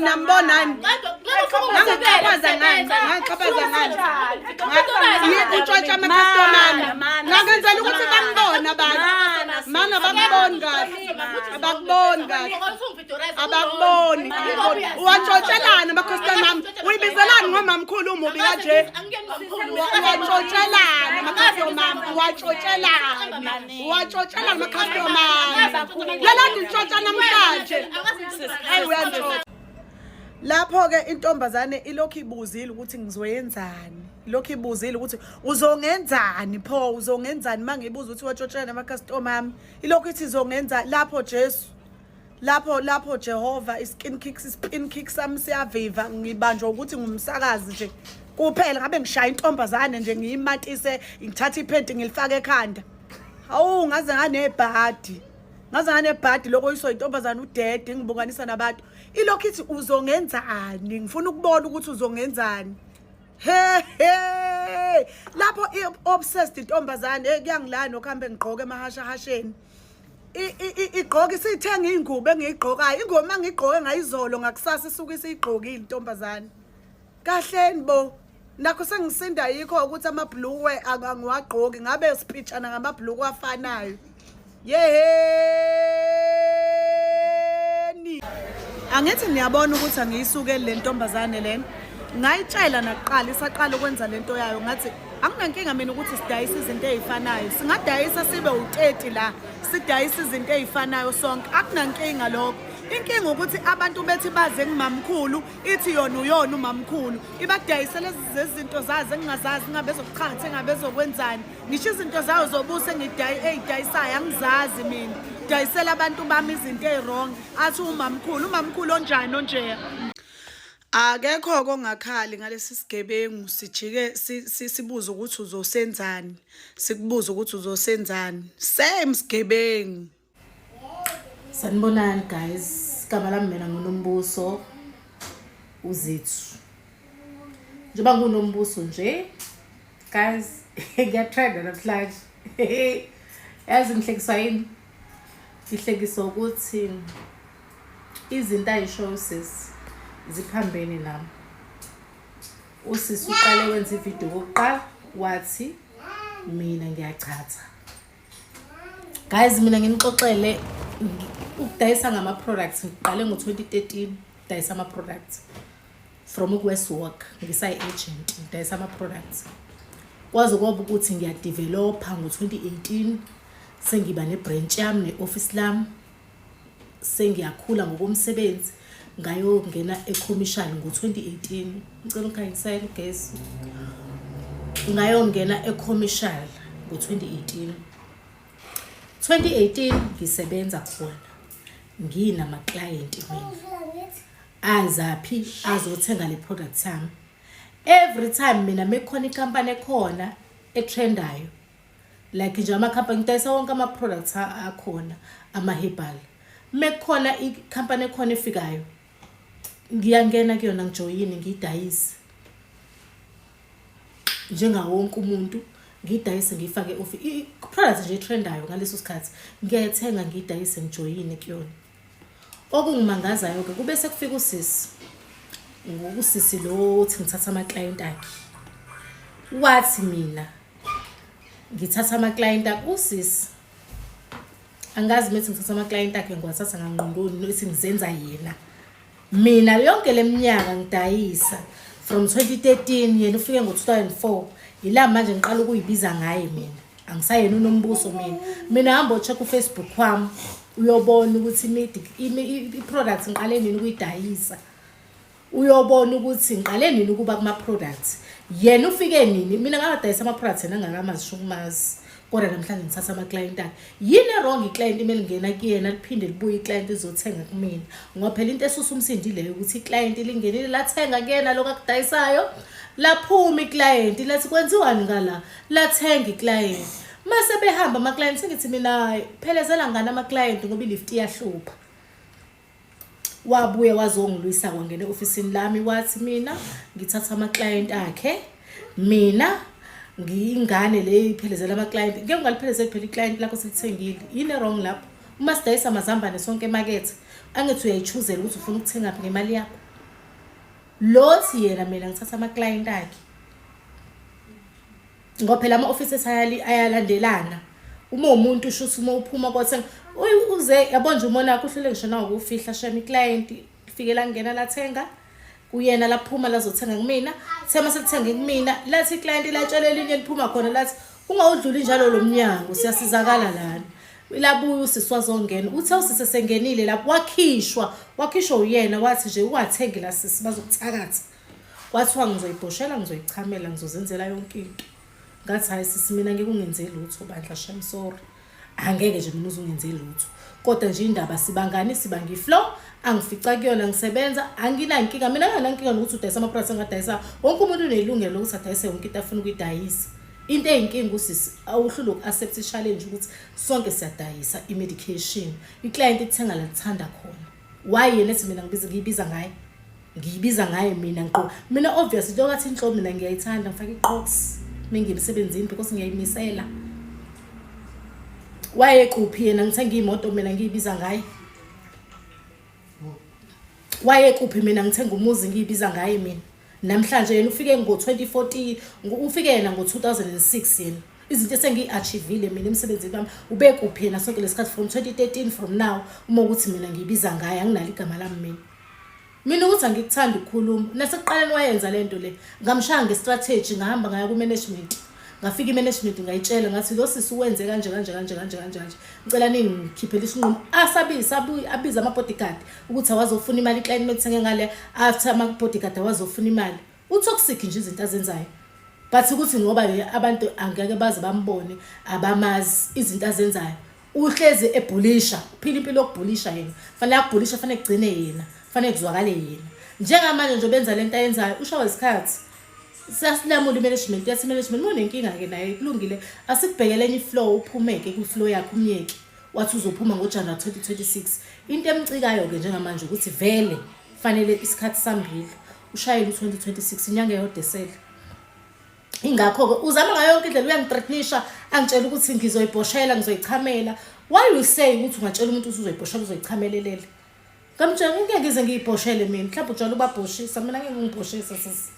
Nambona yini? Ngangixhaphaza ngani? Ngangixhaphaza ngani? Utshontsha amakhastoma ami. Ngangenzela ukuthi bangibone abantu. Mana abakuboni kahle. Abakuboni kahle. Abakuboni. Uwatshontshelani amakhastoma ami? Uyibizelani ngomamkhulu umubi kanje? Uwatshontshelani amakhastoma ami? Uwatshontshelani? Uwatshontshelani amakhastoma ami? Leladi ntshontsha namhlanje. Hayi uyantshontsha. Lapho-ke intombazane ilokhu ibuzile ukuthi ngizoyenzani, ilokhu ibuzile ukuthi uzongenzani pho, uzongenzani uma ngibuza ukuthi watshontshelani amakhastoma ami, ilokhu ithi izongenza. Lapho Jesu, lapho lapho Jehova, i-skin kick, i-spin kick sami siyaviva. Ngibanjwa ukuthi ngumsakazi nje kuphela, ngabe ngishaya intombazane nje, ngiyimatise, ngithatha iphenti ngilifake ekhanda. Hawu, ngaze nganebhadi, ngaze nganebhadi lokho intombazane udede ngibukanisa nabantu, ilokhu ithi uzongenzani, ngifuna ukubona ukuthi uzongenzani. He he, lapho i-obsessed intombazane. Hey, kuyangilaya nokuhambe ngigqoke emahashahasheni, igqoke isithenga iy'ngubo engiyigqokayo, ingubo uma ngiyigqoke ngayizolo, ngakusasa isuke isiyigqokile intombazane. Kahleni bo, nakho sengisinda yikho ukuthi amabhulukwe angiwagqoki, ngabe sipitshana ngamabhulukwe afanayo. Yeheni, angithi niyabona ukuthi angiyisukeli le ntombazane lena. Ngayitshela nakuqala isaqala ukwenza lento yayo, ngathi anginankinga mina ukuthi sidayise izinto ey'fanayo, singadayisa sibe u-30 la, sidayise izinto ey'fanayo sonke, akunankinga lokho. Inkinga ukuthi abantu bethi baze ngimamkhulu, ithi yona uyona umamkhulu, ibadayisele zinto zazo engingazazi, ingabe ezokuchatha, engabe ezokwenzani. Ngisho izinto zayo zobuso engiyidayisayo angizazi mina, dayisela abantu bami izinto ey'wrong, athi umamkhulu, umamkhulu onjani onjeya. Akekho kongakhali ngalesi sigebengu, sijike sibuze ukuthi uzosenzani, sikubuze ukuthi uzosenzani, same sigebengu. Sanibonani guys, igama lami mina nguNombuso uZethu. Njengoba nguNombuso nje, guys, ngiyatrenda namhlanje. Yazi ngihlekiswa yini? Ngihlekiswa ukuthi izinto ayishoyo usisi ziphambene nami. Usisi uqale wenza ividiyo kokuqala wathi mina ngiyachatha. Guys, mina nginixoxele, ukudayisa ngama-products ngiqale ngo-2013, ukudayisa ama-products from uku-Westwork, ngisayi-agent ngidayisa ama-products, kwaze kwaba ukuthi ngiyadevelopha ngo-2018, sengiba ne-branch yami ne-office lami, sengiyakhula ngokomsebenzi, ngayongena e-commercial ngo-2018. Ngicela ungikhanyisele ugesi. Ngayongena e-commercial ngo-2018. 2018 ngisebenza khona, nginama-client mina azaphi azothenga le product yami. Every time mina mekukhona ikhampani ekhona etrendayo, like nje amakhampani, ngidayisa wonke ama-products akhona ama-herbal, mekukhona ikhampani ekhona efikayo, ngiyangena kuyona, ngijoyine, ngiyidayise njengawo wonke umuntu, ngiyidayise, ngiyifake i-product nje etrendayo ngaleso sikhathi, ngiyayithenga, ngiyidayise, ngijoyine kuyona. Okungimangazayo-ke, kube sekufika usisi, usisi lo uthi ngithatha amaklayenti akhe, wathi mina ngithatha amaklayenti akhe. Usisi angazi methi ngithatha amaklayenti akhe ngiwathatha ngangqondoni, ethi ngizenza yena. Mina yonke le minyaka ngidayisa from 2013, yena ufike ngo-2004, yila manje ngiqala ukuyibiza ngaye. Mina angisayena uNombuso mina. Mina hamba o-check uFacebook wami, uyobona ukuthi i-product ngiqale nini ukuyidayisa, uyobona ukuthi ngiqale nini ukuba kuma-products, yena ufike nini. Mina ngadayisa ama-products yena angakamazi shukumazi, kodwa namhlanje ngithatha ama-client akhe. Yini e-wrong i-client imele ngena kuyena, liphinde libuye i-client izothenga kumina? Ngoba phela into esusa umsindo ileyo, ukuthi i-client lingenile, lathenga kuyena lokhu akudayisayo, laphuma i-client lathi kwenziwani ngala, lathenga i-client. Mase behamba ama-client, sengithi mina phelezela ngani ama-client ngoba i-lift iyahlupha. Wabuye wazongilwisa, kwangena e-ofisini lami, wathi mina ngithatha ama-client akhe, mina ngiyingane le iphelezela ama-client. Ngeke ungaliphelezeli phela i-client lakho selithengile. Yini e-wrong lapho? Uma sidayisa amazambane sonke emakethe, angithi uyayi-choosela ukuthi ufuna ukuthengaphi ngemali yakho? Lothi yena mina ngithatha ama-client akhe. Ngoba phela ama-office ayalandelana. Uma umuntu usho ukuthi uma uphuma kothenga uze yabo nje umona wakho uhlule ngisho nawukufihla shem i-client lifike langena lathenga kuyena laphuma lazothenga kumina thema selithenge kumina lathi i-client latshela elinye liphuma khona lathi ungawudluli njalo lo mnyango siyasizakala lana labuya usisi wazongena uthe usisi esengenile lapho wakhishwa wakhishwa uyena wathi nje ungathengi la sisi bazokuthakatha kwathiwa ngizoyibhoshela ngizoyichamela ngizozenzela yonke into ngathi hayi sisi mina ngeke ungenze lutho bandla shem sorry angeke nje mina uzungenze lutho kodwa nje indaba sibangani sibanga iflow angifica kuyona ngisebenza anginankinga mina nginankinga nokuthi udayisa ama-products engadayisa wonke umuntu unelungelo lokuthi adayise yonke into afuna ukuyidayisa into eyinkinga usisi awuhlule uku-accept i-challenge ukuthi sonke siyadayisa i-medication i-client ithenga la lithanda khona why yena ethi mina ngibiza ngiyibiza ngaye ngiyibiza ngaye mina ngiqo mina obvious into kathi inhlobo mina ngiyayithanda ngifake iqox mengiyemsebenzini because ngiyayimisela wayekuphi yena ngithenga imoto mina ngiyibiza ngaye wayekuphi mina ngithenga umuzi ngiyibiza ngaye mina namhlanje yena ufike ngo-2014 ufike yena ngo-2006 yena izinto esengiyi-achievile mina emsebenzini wami ubekuphi yena sonke lesikhathi from 2013 from now uma ukuthi mina ngiyibiza ngaye anginalo igama lami mina mina ukuthi angikuthandi ukukhuluma nasekuqaleni wayenza le nto le ngamshaya nge-strategy ngahamba ngaya ku-management ngafika i-management ngayitshela ngathi lo sisi wenze kanje kanje kanje kanje kanje kanje ngicela ningikhiphele isinqumo asabisa abiza ama-bodyguard ukuthi awazofuna imali i-client methenge ngale after ama-bodyguard awazofuna imali u-toxic nje izinto azenzayo but ukuthi ngoba abantu angeke baze bambone abamazi izinto azenzayo uhlezi ebhulisha uphila impilo yokubhulisha yena fanele akubhulisha fanele kugcine yena fanele kuzwakale yena njengamanje nje benza lento ayenzayo ushawa isikhathi siyasilamula i-management yathi i-management unenkinga-ke naye kulungile asikubhekele enye iflow uphumeke kwi-flow yakhe umyeke wathi uzophuma ngojanuwari 2026 into emcikayo-ke njengamanje ukuthi vele fanele isikhathi sambile ushayele u-2026 inyanga eyodwa esele ingakho-ke uzama ngayo yonke indlela uyangithreatenisha angitshela ukuthi ngizoyibhoshela ngizoyichamela why you say ukuthi ungatshela umuntu ukuthi uzoyibhoshela uzoyichamelelele ngamtshela ngeke ngize ngiyibhoshele mina mhlawumbe ujwayele ubabhoshisa mina ngeke ngibhoshise sisi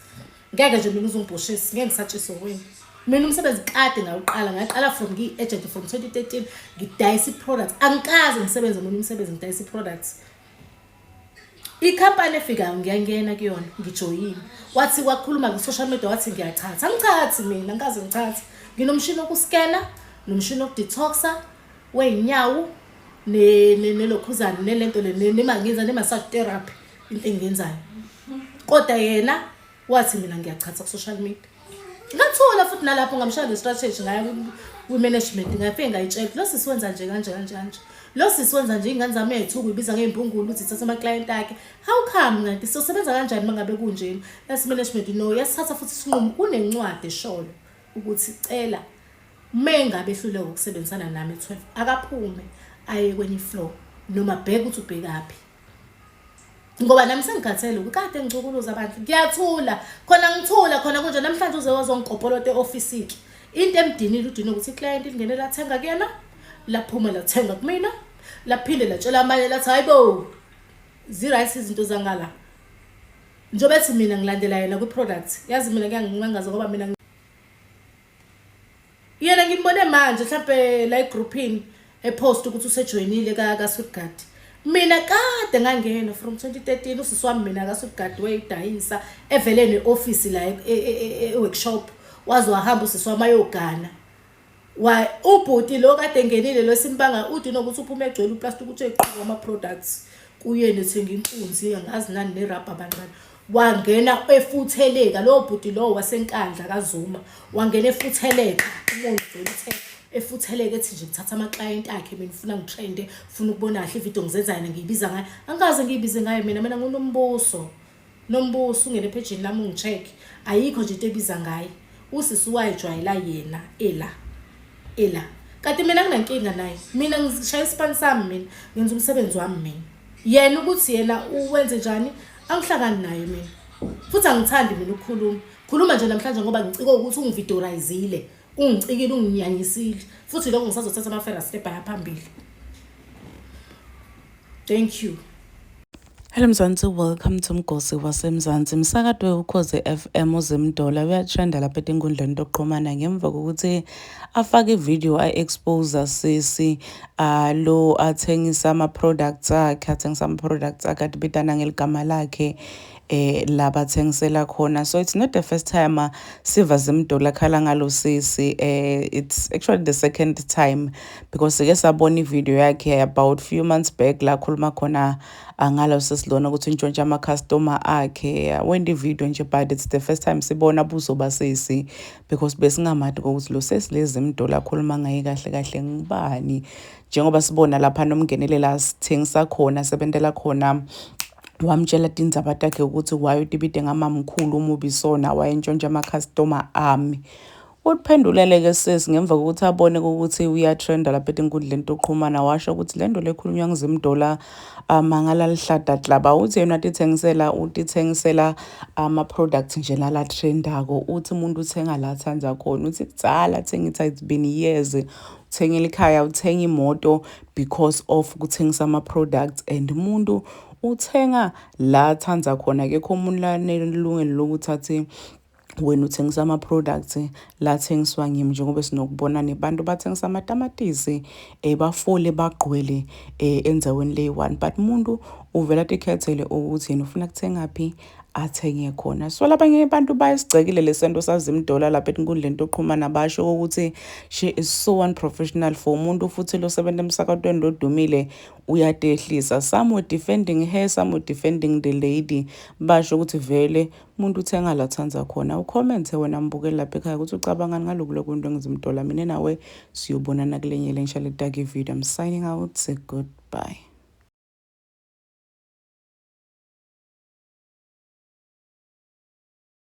ngeke nje mina uzongibhoshisa ngeke ngisatshiswe wena mina umsebenzi kade ngawuqala ngaqala from ngiyi-agent from 2013 ngidayisa i-product angikaze ngisebenze omunye umsebenzi ngidayisa i-product ikhampani efikayo ngiyangena kuyona ngijoyine wathi wakhuluma ku-social media wathi ngiyachatha angichathi mina ngikaze ngichathe nginomshini wokuskena nomshini wokudetoxa wey'nyawo nelokhuzane nelento le ngenza ne-massage therapy into engiyenzayo kodwa yena wathi mina ngiyachatha ku-social media ngathula futhi nalapho ngamshaya nge-strategy ngaya kwi-management ngafike ngayitshela lo sisi wenza nje kanje kanje kanje lo sisi wenza nje iy'ngane zami ey'thuku uyibiza ngey'mpungulu ukuthi ithatha ama-client akhe how come kanti siyosebenza kanjani uma ngabe kunjena yasi management no yasithatha futhi isinqumo kunencwadi eshoyo ukuthi cela mengabe ehluleka ukusebenzisana nami 12 akaphume aye kwenye ifloor noma bheke ukuthi ubhekaphi ngoba nami sengikhathele kade ngicukuluza abantu ngiyathula khona ngithula khona kunje namhlanje uze wazongikopolota e-ofisiki into emdinile udine ukuthi iclient lingene lathenga kuyena laphuma lathenga kumina laphinde latshela amanye lathi hayi bo zi-right izinto zangala njengoba ethi mina ngilandela yena kwi-product yazi mina kuyangimangaza ngoba mina yena ngimbone manje mhlampe la egroupini epost ukuthi usejoyinile ka-Sweetguard mina kade ngangena from 2013 usisi wami mina ka-Sweetguard wayidayisa evele ne-ofisi la e-workshop waze wahamba usisi wami ayogana wa ubhuti lo kade engenile lo simbanga uthi nokuthi uphume egcwele uplastic uthi eqhuba ama-products kuyena ethenga inkunzi angazi nani nerabha bancane wangena efutheleka lowo bhuti lowo wasenkandla kaZuma wangena efutheleka umuntu ugcwele uthe efutheleka ethi nje ngithatha amaklayenti akhe mina ufuna ngitrende ufuna ukubona kahle ividiyo ngizenza yena ngiyibiza ngayo angikaze ngiyibize ngayo mina mina ngunombuso nombuso ungene ephejini lami ungi-check ayikho nje into ebiza ngaye usisi wayejwayela yena ela ela kanti mina nginankinga naye mina ngishaya isipani sami mina ngenza umsebenzi wami mina yena ukuthi yena uwenze njani angihlangani naye mina futhi angithandi mina ukukhuluma khuluma nje namhlanje ngoba ngicike ukuthi ungividorizile ungicikile unginyanyisile futhi lokho ngisazothatha ama-further step aya phambili thank you. Hello Mzansi, welcome to Mgosi waseMzansi. Msakato weUkhozi FM uZimdola uyatrenda lapha etinkundleni tokuxhumana ngemva kokuthi afake ivideo a-expose sisi lo athengisa ama-products akhe, athengisa ama-products akhe atibitana ngeligama lakhe labathengisela khona. So it's not the first time siva Zimdola khala ngalo sisi. It's actually the second time because sike sabona ivideo yakhe about few months back la khuluma khona ngalo sisi lona ukuthi untshontsha ama-customer akhe. Wenta ivideo nje, but it's the first time sibona buso basisi because besingamadi kokuthi lo sesi lezi Zimdola akhuluma ngaye kahle kahle ngibani, njengoba sibona lapha nomngenelela sithengisa khona sebentela khona, wamtshela tindzaba takhe ukuthi why utibite ngamamkhulu umubi sona wayentshontsha ama-customer ami. Utiphendulele-ke sesi ngemva kokuthi abone ukuthi uyatrenda lapha etinkundleni tokuxhumana, washo ukuthi le nto lekhulunywa nguZimdola mangala lihlada klaba. Uthi yena utithengisela utithengisela ama-products nje lala trendako. Uthi umuntu uthenga la athanda khona. Uthi kudzala athengisa, it's been years, uthengela ikhaya, uthenga imoto because of kuthengisa ama-products, and umuntu uthenga la athanda khona. Akekho umuntu lanelungelo lokuthi athi wena uthengisa ama-products la athengiswa ngimi, njengoba sinokubona nebantu bathengisa amatamatisi bafole bagqwele endzaweni leyi-one, but umuntu uvela atikhethele ukuthi yena ufuna kuthenga phi, athenge khona. So labanye abantu bayasigcekile lesento saZimdola lapha etinkundleni tokuxhumana, basho ukuthi she is so unprofessional for umuntu futhi losebenza emsakatweni lodumile, uyatehlisa. Some were defending her, some were defending the lady, basho ukuthi vele umuntu uthenga la athanda khona. Ucommente wena mbukeli lapha ekhaya ukuthi ucabangani ngaloku lokunto engiZimdola. Mina nawe siyobonana kulenye lensha letaka ivideo. I'm signing out, say goodbye.